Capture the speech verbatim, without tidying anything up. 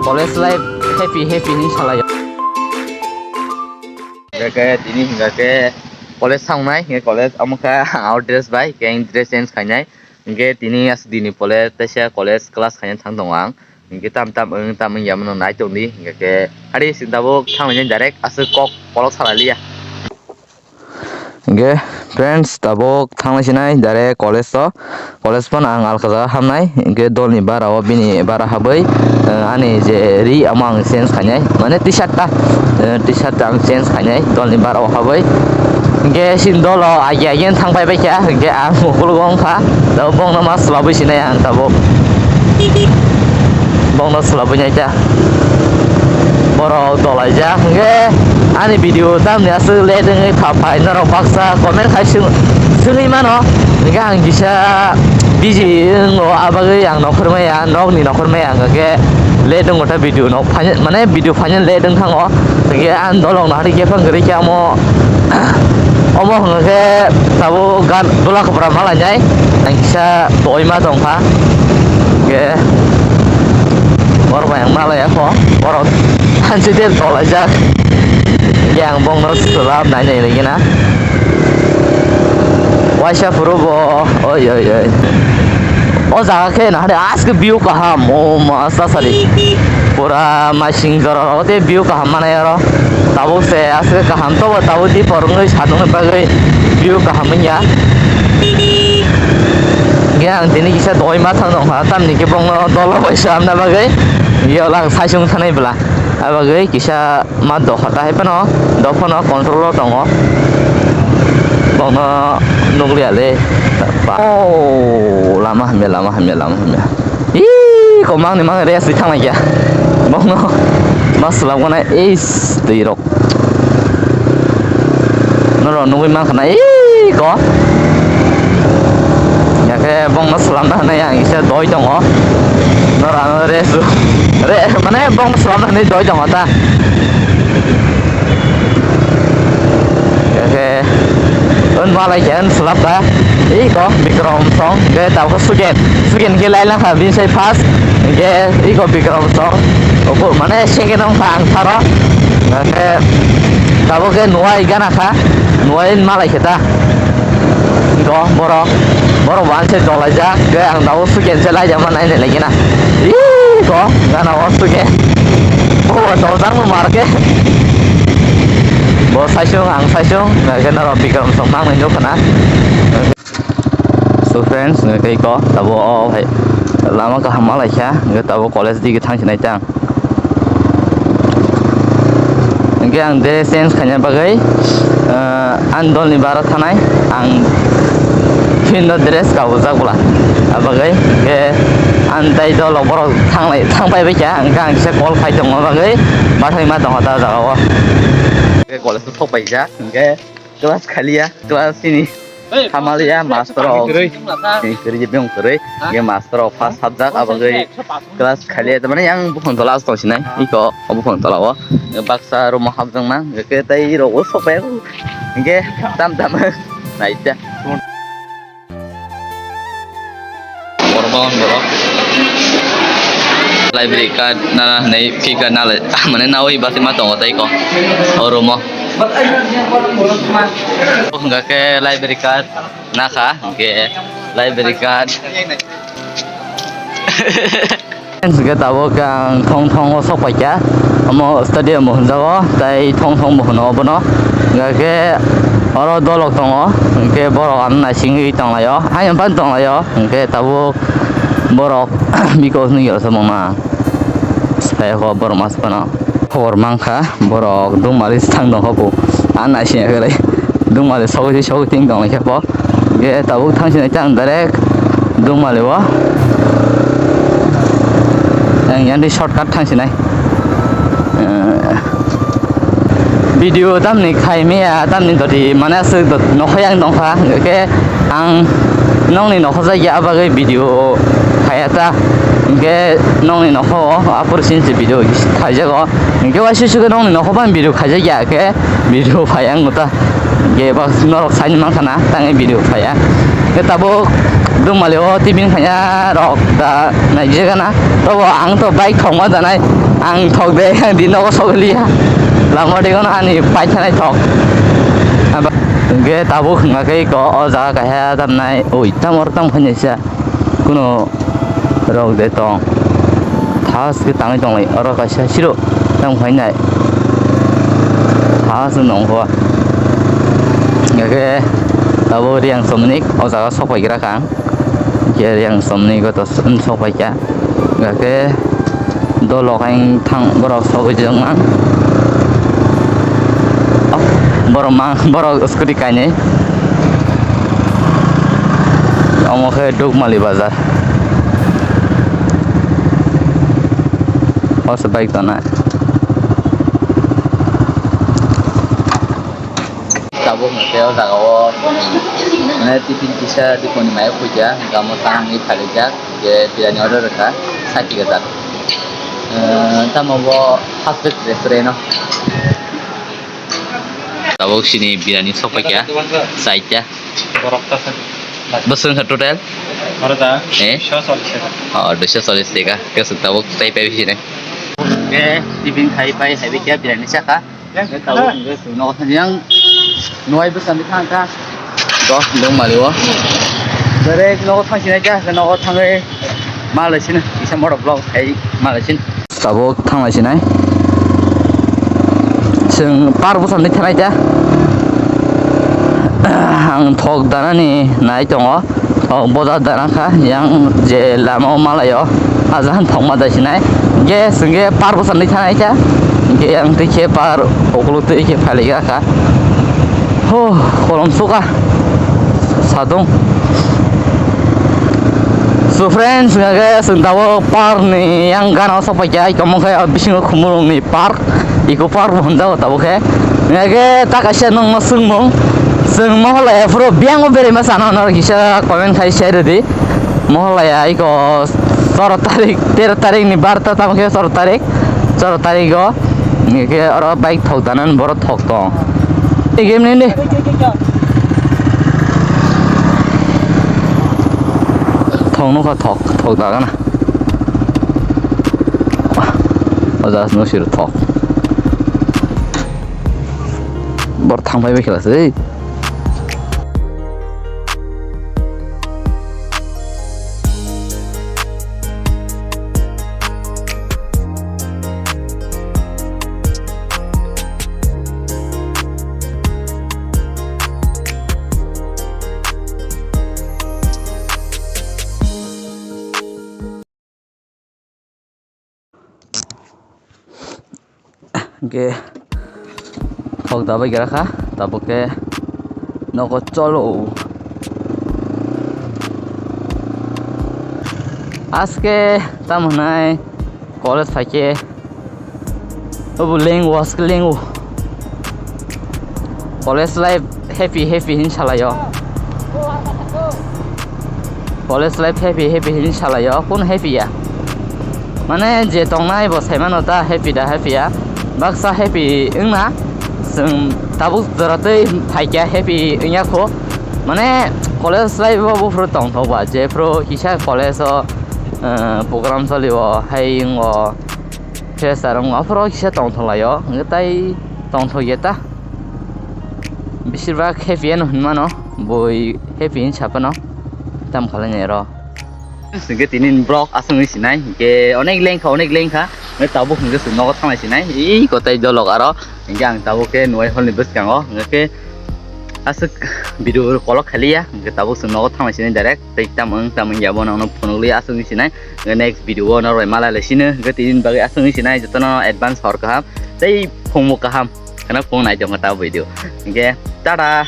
College life happy happy hinwi salai. Hingke tini hingke college thangnai, hingke college amo khe ang out dress bai, hingke dress change khainai. Hingke tini aswk dini pole teisa college class khaina thang tongo ang. Hingke tam tam wng tam wng yamano nai tongdi, hingke hari sini tabuk thangmani direct aswk kok kolok salai liya. Hingke friends, tabuk thangmani sinai direct college o. College phano ang alka jaga hamnai, hingke dolni bara o bini bara habwi, eh, ani je ri amo ang change khainai, mane t-shirt ta, eh, t-shirt ta ang change khainai dolni bara o habwi. Hingke sin dolo agi agi thang pai bai kha, hingke ang mukulugo wngkha, tabuk bongno ma swlabwi sinai ang tabuk. Bongno swlabwi nai ta. Borok dolaijak hingke ani video tamni aswk late wngwi pha phai norok baksa comment khai swng-, swngwi mano. Hingke ang kisa busy wngo, abagwi ang nokhormaya, nokni nokhormaya hingke late wngo ta video no final, mane video final late wng thango. Hingke ang dolong no hari khe phang kwrwi khe amo, omo hwnga khe tabuk gan dula kwpra malainai. Ang kisa toima tongkha. Hingke borok bai ang malaya kho. Borok hansi de tolaijak. Hingke ang bongno swlap nai nai rwgena. Waisa phuru bo, oi, oi, oi. O jaga khe nahari aske view kaham, o ma sa sari. Pura masing jora rogo tei view kaham manai oro. Tabuk se aske kaham tobo tabuk di porongwi sadokni bagwi view kaham wngya. Hingke ang tini kisa doi ma thang tongkha, tamni khe bongno dolo bai swlamna bagwi. Yola ang saichung thanai bwla. Abagwi kisa ma dohor ta hai phano, dophano control o tongo. Bongno nukliya le. O lama hamya, lama hamya, lama hamya. Ih, komang ni mang rest di thang laikya. Bongno ma swlap gana is twi rok. Norok nugwi mankha na ih ko. Yakhe bongno swlamna hwnwi ang kisa doi tongo. Norok ano rest, re, mane bongno swlamna hwnwi doi tongo ta. Hingke, on malai khe, on swlap ta. Iko Bikram song, hingke tabuk Sugen. Sugen khe lai langkha, bini sai first. Hingke iko Bikram song. Obo mane second wngkha ang tharo. Hingke tabuk khe nuwai gana kha. Nuwai malai khe ta. Iko borok. Borok bo anse tonglaijak. Hingke ang tabuk Sugen se laijak ma nainai lagi na. Iko gana o Sugen. Bo tongjakno mar khe. Bo saisung, ang saisung, hingke norok Bikram song nang nai nukha na. So friends, hingke iko tabuk o hai lama kaham ma laikha, hingke tabuk college digi thang sinai tang. Hingke ang dress change khaina bagwi, eh, ang dolni bara thanai, ang phinno dress kabujak bwla. Abagwi hingke ang tai dolo borok thanglai, thangpai bai kha, hingke ang kisa call khai tongma bagwi bathai ma tongo ta jaga o. Hingke college thok paijak, hingke class khaliya, class sini hamaliya, master rok kwrwi, kwrwi, biyong kwrwi, hingke master rok first subject, abagwi class khaliya, tamani yang buphang tola aswk tongsinai, iko o buphang tola o baksa room o hapjakna, hingke tai rok o sok pai, hingke tam tam naita. Borok bangon borok. Library card nana hinui fee card nalai, mane nawi basi ma tongo tei ko. O room o. Hingka khe library card nakha, hingke library card. Hingke tabuk ang thong thong o sok paikha, omo stadium bo hwnjago, tei thong thong bo hwno obono. Hingke oro dolok tongo, hingke borok ano naisingwi tonglaio, ayang phano tonglaio, hingke tabuk borok bikos nwi rw samung na. Phai kho borok mas phano. Khobor mankha, borok dungmali thang tongkha bo. A naising khe dungmali sogwi sogwi ting tong khe bo. Ge tabuk thang sinai tang direct dungmali o. Yang yang di shortcut thang sinai. Eh, video tamni khai maya, tamni doti mane aswk dot nokhai ang tongkha. Ge ang nokni nokho jagya bagwi video khaya ta. Hingke nokni nokho o aphuru sini se video khaijago. Hingke waisa sugo nokni nokho phano video khaijak ya khe video phai ang ta. Ge ba norok saini mankha na, tangwi video khaya. Ge tabuk Dukmali o tiffin khaya rok da naijagana. Tobo ang to bike thokma danai, ang thok de, ang di nogo soglia. Lama de gono ani paithanai thok. Ge tabuk hwnga khe ko o jaga kaisa tamnai, oi, tamor tam khanya sia. Kuno rok de tong. Thas khe tangwi tonglai. Oro kaisa siro tang phainai. Thas nong kho. Hingkhe tabuk Reang Somnik o jaga sok pai gra kha ang. Hingkhe Reang Somnik o to sok pai kha. Hingkhe Dolok ang thang borok sogwi jokma. Oh, borok ma, borok scooty kainwi. Omo khe Dukmali bazar. O se bike tongnai. Tabuk hwnkhe o jaga o, mane, tiffin kisa dukani mai o puja, gamo tangwi phalijak, je birani order rwkha, sati kwchak. Eh, tamo bo fast food restaurant o. Tabuk sini birani sok paikha, chaita. Bwswk wngkha total? Eh? Oh, duiso chollish taka. Kwswk tabuk chai pai sini. Eh, tiffin khai pai, hai bikya birani chakha. Nogo thang yang nuai bwsandi thang kha. Do, dong mali o. Direct nogo thang sinai kha, nogo thangwi malai sini. Kisa motor vlog khai malai sini. Tabuk thanglai sinai. Chwng par bwsandi thanai kha. Ang thok danani nai tongo. O boda dana kha, yang je lama o malai o, ajan thokma dai sinai. Ge senge par bwsandi thanai kha, ge yang twi khe par ukuluk twi khe phailaikha kha. Ho, kolom suka. Sadung. So friends, nga ge seng tabuk par ni yang gana o sok paikha, ai kamung khe bisingo khumulung ni par. Eco Park bo hwnjago tabuk khe. Hingkhe ta kaisa nokno swngmung. Chwng Moholaya phuru biyang o berima sana hwnwi kisa comment khai share rwdi. Moholaya iko soro tarik, tero tarik ni barta tamo khe soro tarik. Soro tarik o. Hingkhe oro bike thok danani borok thok tong. Ei game ni de. Thok nukha thok, thok dagana. O jaga no sir thok. Bor thang pai bai khe la se. Hingke thok dabai gra kha, tabuk khe nogo cholo. Aske tamo hwnai college phaikhe obo lengo, aske lengo. College life happy happy hin salaio. College life happy happy hin salaio. Kun happy ya? Mane je tongnai bo saimano ta happy da happy ya. Baksa happy wngna. Chwng tabuk joratwi phaikya happy wngya kho. Mane college life o buphuru tongthok ba, jephuru kisa college o, eh, program chalio, hai wngo, fresher wngo, aphuru kisa tongthok laio. Hwnkhe tai tongthok ya ta. Beshirbak happy ano hinmano, boi happy hin sapano, tam khalai nai ro. Hingke tini vlog aswk wngwi sinai, hingke onek lengkha, onek lengkha, hingke tabuk hingke chwng nogo thanglai sinai, ii kotai dolok aro, hingke ang tabuk khe nuai hall ni bwskango, hingke aswk video kolok khaliya, hingke tabuk chwng nogo thanglai sinai direct, tei tam wng tam wngya bono phunukliya aswk wngwi sinai, hingke next video o norok bai malai lai sino, hingke tini bagwi aswk wngwi sinai, jotono advance hor kaham, tei phungbo kaham. Kheno phung nai tongkha ta video. Hingke tata.